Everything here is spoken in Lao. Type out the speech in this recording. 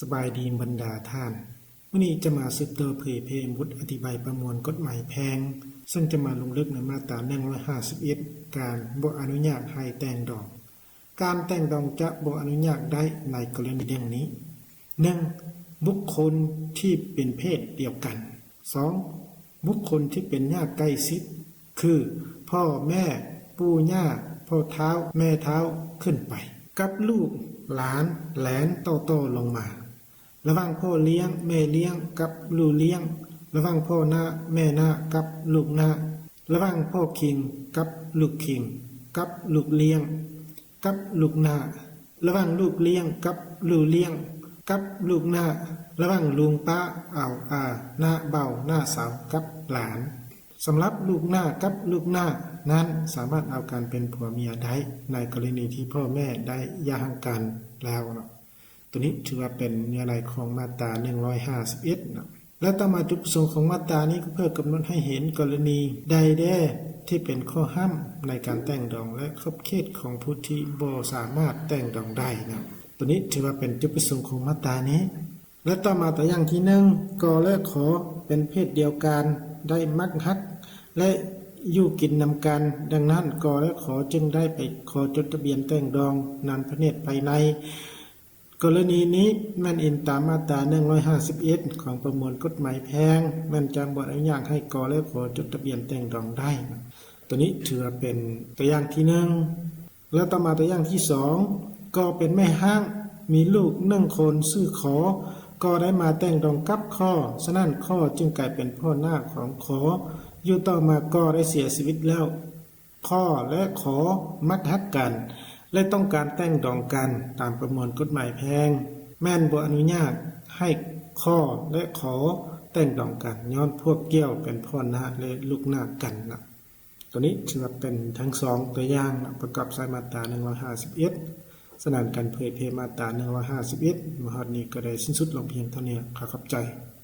ສະບາຍດີບັນດາທ່ານ, ມື້ນີ້ຈະມາສືບຕໍ່ເຜີຍແຜ່ບົດອະທິບາຍປະມວນກົດໝາຍແພ່ງ, ເຊິ່ງຈະມາລົງເລິກໃນມາດຕາໜຶ່ງຮ້ອຍຫ້າສິບເອັດ ການບໍ່ອະນຸຍາດໃຫ້ແຕ່ງດອງ. ການແຕ່ງດອງຈະບໍ່ອະນຸຍາດໄດ້ໃນກໍລະນີດັ່ງນີ້, ໜຶ່ງ ບຸກຄົນທີ່ເປັນເພດດຽວກັນ, ສອງ ບຸກຄົນທີ່ເປັນຍາດໃກ້ຊິດ ຄື ພໍ່ແມ່ ປູ່ຍ່າ ພໍ່ທ້າວ ແມ່ທ້າວ ຂຶ້ນໄປ ກັບລູກ ຫຼານ ແຫຼນ ຕໍ່ໆລົງມາ, ລະຫວ່າງພໍ່ລ້ຽງ ແມ່ລ້ຽງ ກັບລູກລ້ຽງ, ລະຫວ່າງພໍ່ນ້າ ແມ່ນ້າ ກັບລູກນ້າ, ລະຫວ່າງພໍ່ຄີງ ກັບລູກຄີງ ກັບລູກລ້ຽງ ກັບລູກນ້າ, ລະຫວ່າງລູກລ້ຽງ ກັບລູກລ້ຽງ ກັບລູກນ້າ, ລະຫວ່າງລຸງ ປ້າ ອາວ ອາ ນ້າ ບ່າວ ນ້າສາວ ກັບຫຼານ. ສຳລັບລູກນ້າກັບລູກນ້ານັ້ນ ສາມາດເອົາກັນເປັນຜົວເມຍໄດ້ ໃນກໍລະນີທີ່ພໍ່ແມ່ໄດ້ຢ່າຮ້າງກັນແລ້ວເນາະ. ໂຕນີ້ຖືວ່າເປັນເນື້ອໃນຂອງມາດຕາໜຶ່ງຮ້ອຍຫ້າສິບເອັດເນາະ. ແລະ ຕໍ່ມາຈຸດປະສົງຂອງມາດຕານີ້ກໍເພື່ອກຳນົດໃຫ້ເຫັນກໍລະນີໃດແດ່ທີ່ເປັນຂໍ້ຫ້າມໃນການແຕ່ງດອງ ແລະ ຂອບເຂດຂອງຜູ້ທີ່ບໍ່ສາມາດແຕ່ງດອງໄດ້ເນາະ. ໂຕນີ້ຖືວ່າເປັນຈຸດປະສົງຂອງມາດຕານີ້. ແລະ ຕໍ່ມາຕົວຢ່າງທີໜຶ່ງ ກ ແລະ ຂ ເປັນເພດດຽວກັນ ໄດ້ມັກຮັກ ແລະ ຢູ່ກິນນຳກັນ, ດັ່ງນັ້ນ ກ ແລະ ຂ ຈຶ່ງໄດ້ໄປຂໍຈົດທະບຽນແຕ່ງດອງນຳພະແນກພາຍໃນ. ກໍລະນີນີ້ແມ່ນອີງຕາມມາດຕາໜຶ່ງຮ້ອຍຫ້າສິບເອັດ ຂອງປະມວນກົດໝາຍແພ່ງ, ແມ່ນຈະບໍ່ອະນຸຍາດໃຫ້ ກ ແລະ ຂ ຈົດທະບຽນແຕ່ງດອງໄດ້. ໂຕນີ້ຖືວ່າເປັນຕົວຢ່າງທີໜຶ່ງ. ແລະ ຕໍ່ມາຕົວຢ່າງທີສອງ ກໍເປັນແມ່ຮ້າງ ມີລູກໜຶ່ງຄົນຊື່ ຂ ກໍໄດ້ມາແຕ່ງດອງກັບ ຂ, ສະນັ້ນ ຂ ຈຶ່ງກາຍເປັນພໍ່ນ້າຂອງ ຂ. ຢູ່ຕໍ່ມາ ກ ໄດ້ເສຍຊີວິດແລ້ວ, ຂ ແລະ ຂ ມັກຮັກກັນ ແລະ ຕ້ອງການແຕ່ງດອງກັນ. ຕາມປະມວນກົດໝາຍແພ່ງ ແມ່ນບໍ່ອະນຸຍາດໃຫ້ ຂ ແລະ ຂ ແຕ່ງດອງກັນ ຍ້ອນພວກກ່ຽວເປັນພໍ່ນ້າ ແລະ ລູກນ້າກັນນະ. ໂຕນີ້ຖືວ່າເປັນທັງສອງຕົວຢ່າງນະ ປະກອບໃສ່ມາດຕາໜຶ່ງຮ້ອຍຫ້າສິບເອັດ. ສະນັ້ນ ການເຜີຍແຜ່ມາດຕາໜຶ່ງຮ້ອຍຫ້າສິບເອັດ ມາຮອດນີ້ກໍໄດ້ສິ້ນສຸດລົງພຽງເທົ່ານີ້. ຂໍຂອບໃຈ.